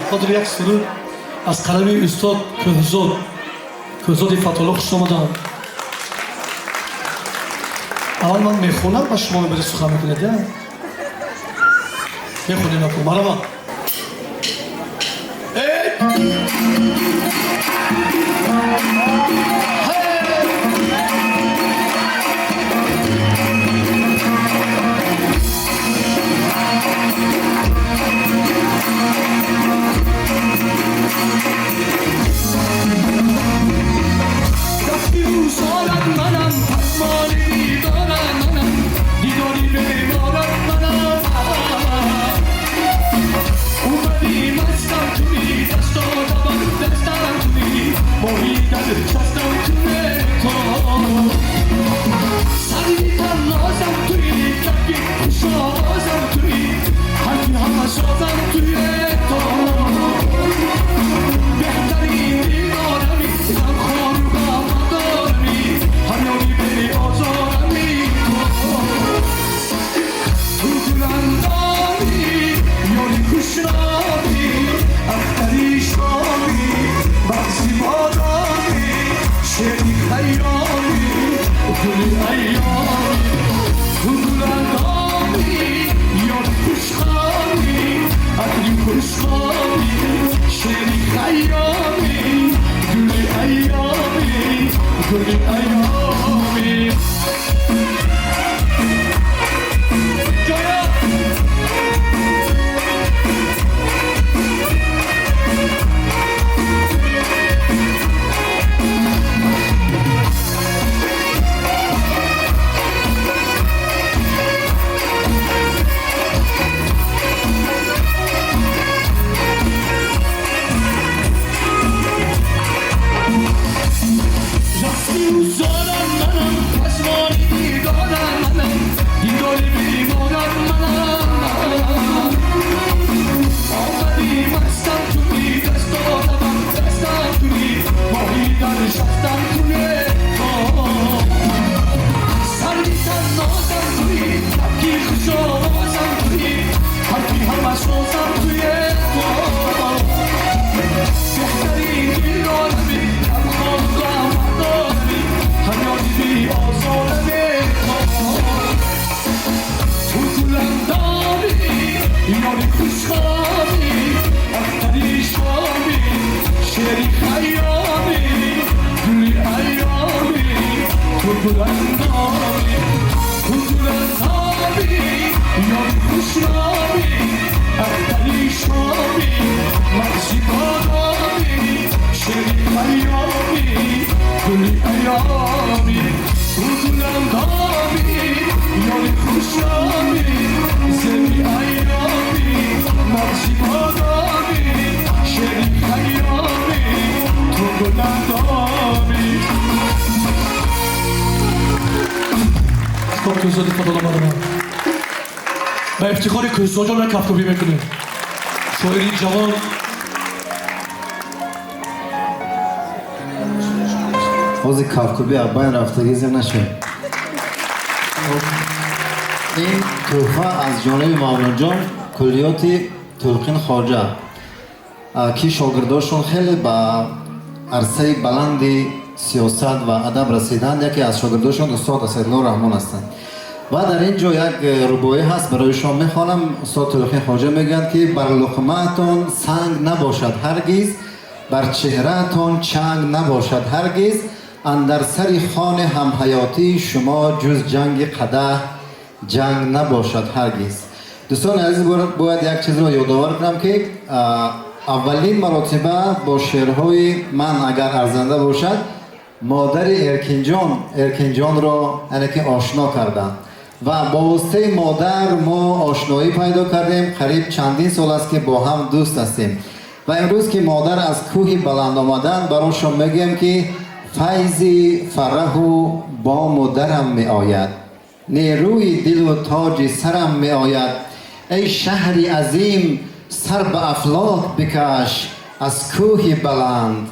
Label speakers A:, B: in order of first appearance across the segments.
A: Хотир як суруд аз қалами устод Кӯҳзод, Кӯҳзоди Фатолло хуш омадам. Аввал ман мехонам ва шумо мебаре сухан мекунед, я? Мехонем аку, марама. Эй! Дасти ӯ манам, пасмони дидорам манам, дидори беморам манам. Омадӣ мастам туи, дасто табам дастам туи, моҳи дар шастам туи то. Сарви нозам туи, кафи хушовозам туи, ҳарфи ҳама созам туи то. Беҳтарин дидорами, ғамхору ғамдорами, ҳар ёри беозорами то. Ту гуландоми, ёри хушноми, ахтари шоми, мағзи бодоми, шери хайёми, гули айёми. Ту гуландоми, ёри хушхоми, атри хушхоми, шери хайёми, гули айёми, гули айёми. Ҷоя! Рақси ӯзорам манам, пасмони дидорам манам, дидори беморам манам. Омадӣ мастам туи, дасто табам дастам туи, моҳи дар шастам туи то. Сарви нозам туи, кафки хушовозам туи, ҳарфи ҳама созам туи то. Беҳтарин дидорами, ғамхору ғамдорами, ҳар ёри беозорами то. Ту гуландоми, ёри хушхоми, ахтари шоми, шери хайёми, гули айёми. Ту гуландоми, ту гуландоми, ёри хушноми, ахтари шоми, мағзи бодоми, шери хайёми, гули айёми. Ту гуландоми, ёри хушноми, зеби айёми, мағзи бодоми, шери хайёми, ту гуландоми. Устод Кӯҳзоди Фатолло марама. Ба ифтихори Кӯҳзоҷон як кафкӯбӣ мекунем. Шоири ҷавон.
B: Ҳозир кафкӯбӣ абайн рафтагӣ зир нашуд. Ин тӯҳфа аз ҷониби Мавлонҷон, куллиёти Тулқин Хоҷа, ки шогирдошон хеле ба арсаи баланди сиёсат ва адаб расиданд. Яке аз шогирдошон устод Асадулло Раҳмон ҳастанд. Ва дар ин ҷо як рубоӣ ҳаст, барои шумо мехонам. Устод Тулқин Хоҷа мегӯянд, ки бар луқмаатон санг набошад ҳаргиз, бар чеҳраатон чанг набошад ҳаргиз, андар сари хони ҳамҳаётии шумо ҷуз ҷанги қадаҳ ҷанг набошад ҳаргиз. Дӯстони азиз, бояд як чизро ёдовар кунам, ки аввалин маротиба бо шеърҳои ман, агар арзанда бошад, модари Эркинҷон Эркинҷонро яъне ки ошно кардам ва бо воситаи модар мо ошноӣ пайдо кардем. Қариб чандин сол аст, ки бо ҳам дӯст ҳастем ва имрӯз ки модар аз кӯҳи баланд омаданд, барошон мегӯям, ки файзи фараҳу бому дарам меояд, нерӯи дилу тоҷи сарам меояд. Эй шаҳри азим, сар ба афлок бикаш, аз кӯҳи баланд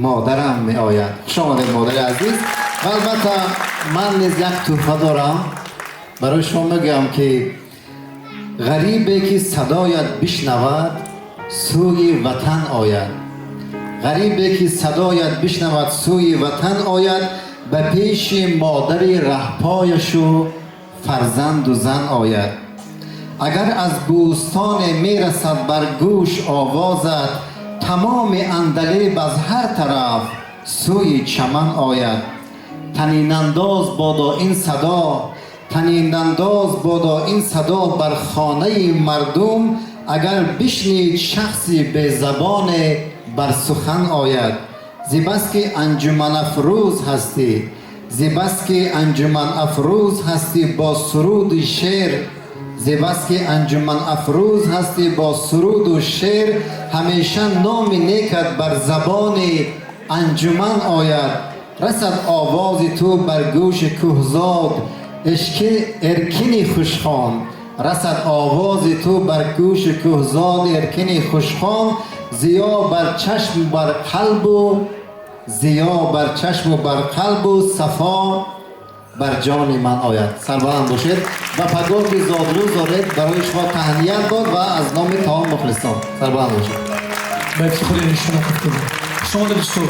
B: модарам меояд. Хуш омадед, модари азиз. Ва албатта ман низ як тӯҳфа дорам барои шумо. Мегӯям, ки ғарибе ки садоят бишнавад. сӯи ватан ояд. Ғарибе ки садоят бишнавад, сӯи ватан ояд, ба пеши модари раҳпояшу фарзанду зан ояд. Агар аз бӯстоне мерасад бар гӯш овозат, тамоми Андалеб аз ҳар тараф сӯи чаман ояд. Танинандоз бодо ин садо, танинандоз бодо ин садо бар хонаи мардум, агар бишнид шахси безабоне, бар сухан ояд. Зибаски анҷуманафрӯз ҳастӣ, зибаски анҷуманафрӯз ҳастӣ бо суруди шеър, зебаски анҷуманафрӯз ҳастӣ бо суруду шеър, ҳамеша номи некат бар забони анҷуман ояд. Расад овози ту бар гӯши кӯҳзод Эркини хушхон, расад овози ту бар гӯши кӯҳзод Эркини хушхон, зиё бар чашму бар қалбу, зиё бар чашму бар қалбу сафо бар ҷони ман ояд. Сарбаланд бошед ва пагоҳ ки зодрӯз доред, барои шумо таҳният бод ва аз номи тамом мухлисон. Сарбаланд бошед.
A: Ба ифтихори шумо. Шумо дӯсто.